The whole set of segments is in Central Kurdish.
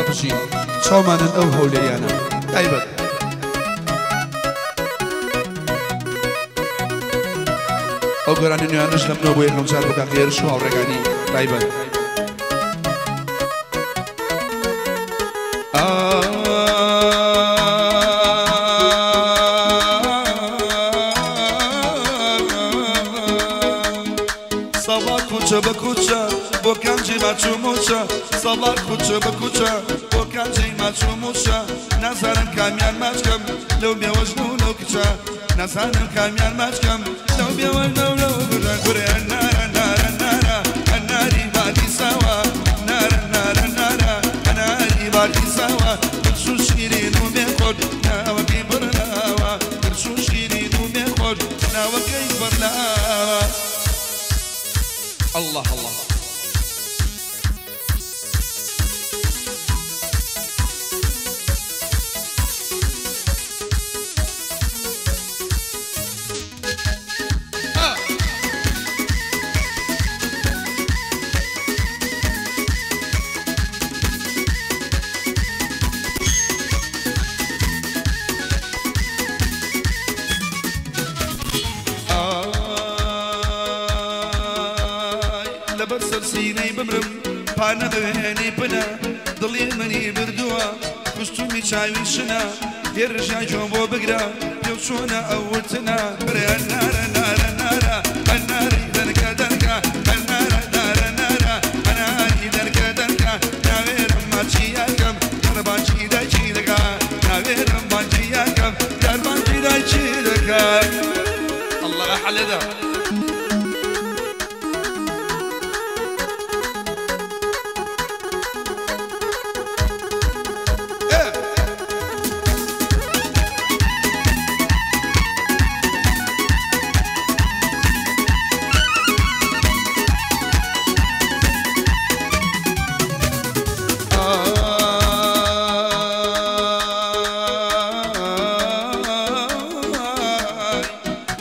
بژین چاومانن ئەو هەولێریانە تایبەت. ئەو گۆرانی نوێیانەش لە منەوە بۆ یەکەم جار بۆ کاک هێرش و هاوڕێکانی تایبەت. ساڵا کوچە بە کوچە بۆ کانجی ماچ و موچە، ساڵا کوچە بە کوچە بۆ کانجی ماچ و موچە، نازانم کامیان ماچکەم لەو بێوەژن و لەو کچە، نازانم کامیان ماچکەم لەو بێوەژنە و لەو کچە. کورێ نارە نارە نارە ئەناری بادی ساوا، نارە نارە نارە ئەناری بادی ساوا، ترش و شیرین و بێخۆش ناوەکەی بڕلاوە، ترش و شیرین و بێخۆش ناوەکەی بڕلاوە. الله الله. لەبەر سەرسینەی بمرم پانە بوێنەی پنە، دڵی منی بردووە کوشتومی چاوی شنە، هێرشیان گوێم بۆ بگرە پێو چۆنە ئەو وتنە. برێ نارە نارە نارە ئەناری دەرکە دەرکە، ئەنارە نارە نارە ئەناری دەرکە دەرکە، ناوێرم ماچی یاکەم دەربانچی دایکی دەکا، ناوێرم ماچی یاکەم دەربانچی دایکی دەکا. الله ئەحلێدا.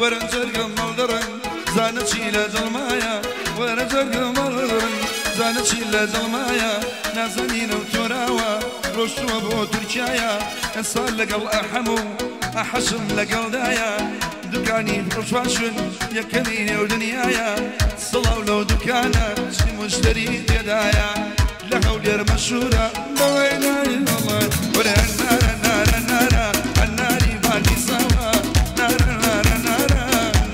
وەرە جەرگم مەڵدەڕن زانە چی لە دڵمایە، وەرە جەرگم مەڵدەڕن زانە چی لە دڵمایە، نازەنینە و تۆراوە ڕۆشتووە بۆ تورکیایە، ئێستا لەگەڵ ئەحەم و ئەحەشم لەگەڵدایە، دوکانی ڕۆژواشن یەکەمی نێو دنیایە، سڵاو لەو دوکانە چی مشتری تێدایە، لە هەولێر مەشهورە بەوەی ناری وەڵا. وەرە نارە نارە نارە ئەناری باتی ساوا، نارە نارە نارە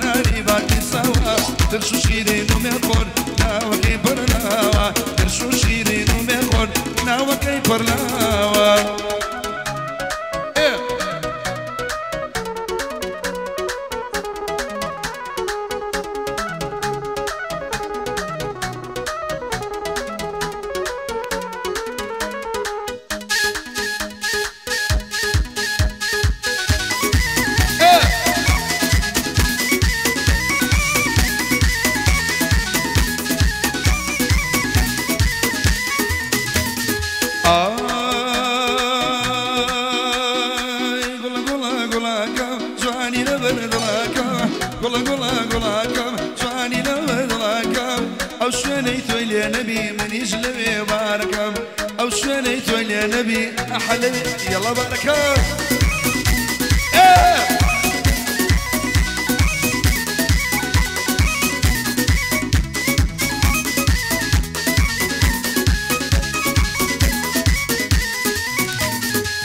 ناری باتی ساوا، ترش و شیرین و مێخۆر ناوەکەی پڕلاوە، ترش و شیرین و مێخۆر ناوەکەی پڕلاوە. ئای گوڵە گوڵە گوڵاکەم جوانی لەبەر دڵاکەم، گوڵە گوڵە گوڵاکەم جوانی لەبەر دڵاکەم، ئەو شوێنەی تۆی لێ نەبی منیش لەوێ بارەکەم، ئەو شوێنەی تۆی لێ نەبی ئەحە لەوێ یەڵا بارەکەم.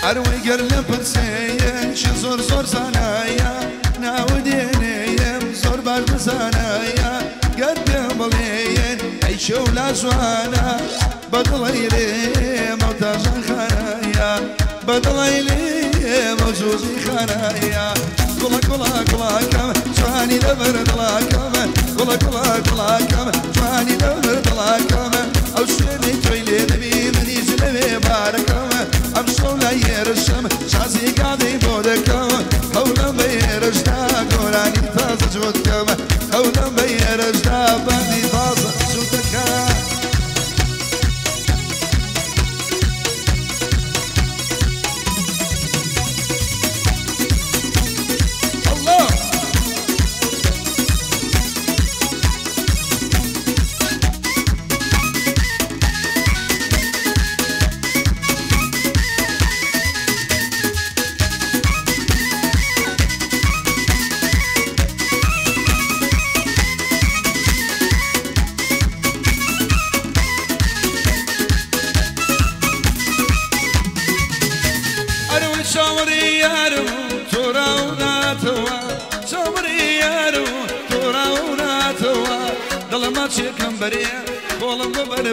ئەروەی گەر لە پرسەیە چ زۆر زۆر زانایە، ناوە دێنێیەم زۆر باش بزانایە، گەر پێم بڵێن ئەی شەو لا جوانە، بەدڵی لێمە تاژان خانایە، بەدڵی لێمە جوزی خانایە. گوڵە گوڵە گوڵاکەم جوانی لەبەر دڵاکەم، گوڵە گوڵە گوڵاکەم جوانی لەبەر دڵاکەم، ئەو شوێنەی تۆی لێ نەبی منیش لەوێ بارەکەم، ئەم شەو لای هێرشم شازی گادەی بۆ دەکەم، هەولم بە هێرشدا گۆرانی تازە جووتکەم، هەولم بە هێرشدا بەندی تازە جووت دەکەم. الله.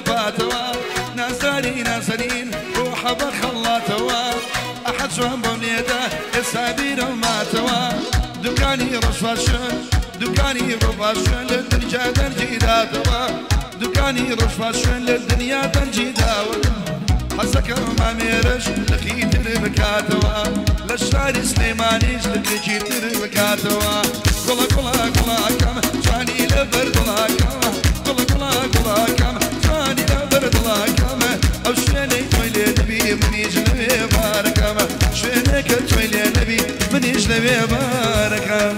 پاتەوە نازاری نازەنین ڕۆحە بە خەڵاتەوە ئەحەد جوان بۆم لێدا ئێستا بیرم ماتەوە دوکانی ڕۆژفاشن دوکانی ڕۆژفاشن لە دنیا دەرجی داتەوە دوکانی ڕۆژفاشن لە دنیا دەرجی داوە حەزەکەم مامێرەش لقی تر بکاتەوە لە شاری سلێمانیش لقێکی تر بکاتەوە گوڵە گوڵە گوڵاکەم جوانی لەبەر دڵاکەم گوڵە گوڵە گوڵاکەم جوانی لەبەر دڵاکەم ئەو شوێنەی تۆی لێ نەبی منیش لەوێ بارەکەم شوێنێکە تۆی لێ نەبی منیش لەوێ بارەکەم.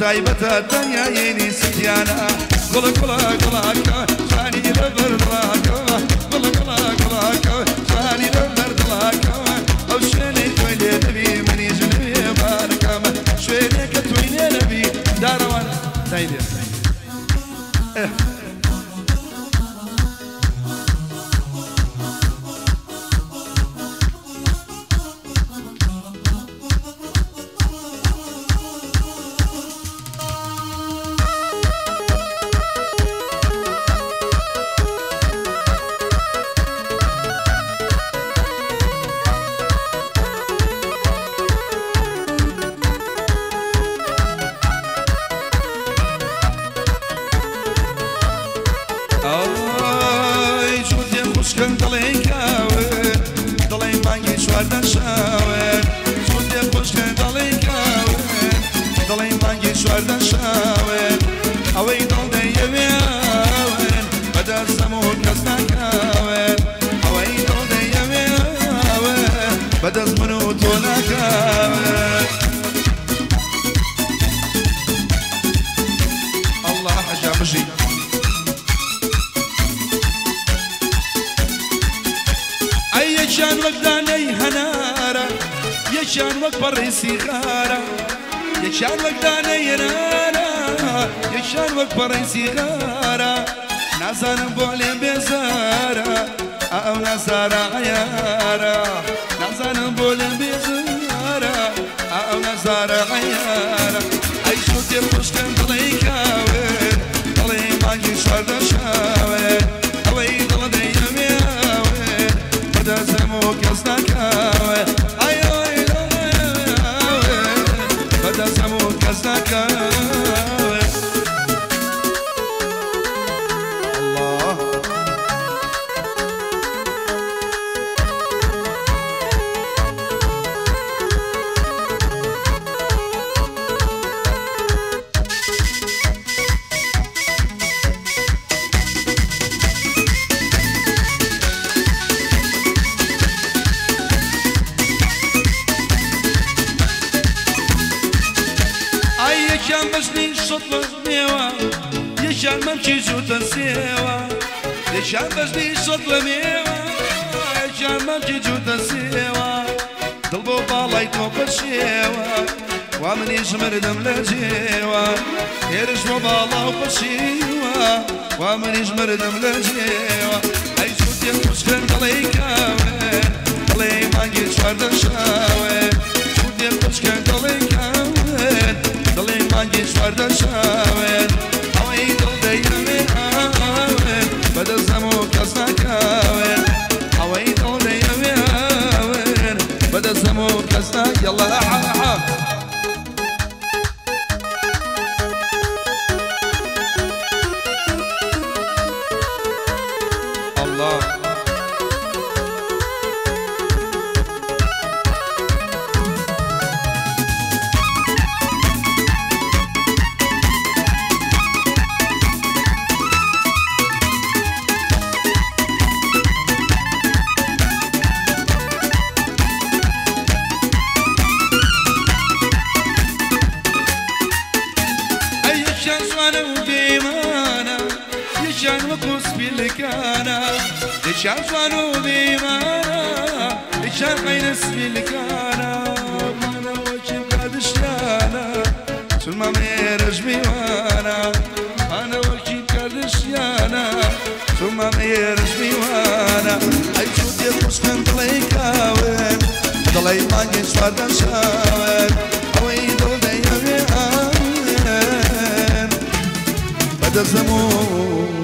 تایبەتە دنیایینی ستیانە گوڵە گوڵە گوڵاکە جوانی لەبەر دڵاکە گوڵە گوڵە گوڵاکە جوانی لەبەر دڵاکە ئەو شوێنەی تۆی لێ نەبی منیش لەوێ بارەکەم شوێنێکە تۆی لێ نەبی دارەوان دایلێ. نازانم بۆ لێم بێزارە ئەو نازارە عەیارە نازانم بۆ لێم بێزارە ئەو نازارە عەیارە ئەی شووتێ خوشکم دڵی کاوێ دڵی مانگی چواردە شاوێ ئەوەی دڵ دەیەوێ بەدەستم و کەس ناکاوێ ئەی ئەوەی دڵ دەیەوێ بەدەستم و کەس ناکاوێ. یەکیان مەمکی جووتە سێوە یەکیان بەژنی شەت لە مێوە یەکیان مەمکی جووتە سێوە دڵ بۆ باڵای تۆ پەشێوە وا منیش مردم لە جێوە هێرش بۆ باڵا و پەشیوە وا منیش مردم لە جێوە ئەی جووتێ خوشکن دڵی کاوێ دڵی مانگی چواردە شاوێ چواردە چاوێن ئەوەی دڵ دەیەوێ ئاوێن بەدەست هەموو کەس ناکاوێن ئەوەی دڵ دەیەوێ ئاوێن بەدەست هەموو کەس نا یەڵا ئەحا الله. یەکیان جوان و بێمانە یەکیان عەینە سپیلکانە مانە وەکی کاردشیانە چون مامێرەش میوانە مانە وەکی کاردشیانە چون مامێرەش میوانە ئەی چووتێ خوشکم دڵی کاوێن دڵی مانگی چواردە چاوێن ئەوەی دڵ دەیەوێ ئاوێن بەدەست هەموو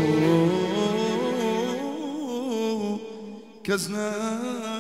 کەس ناکاوێن.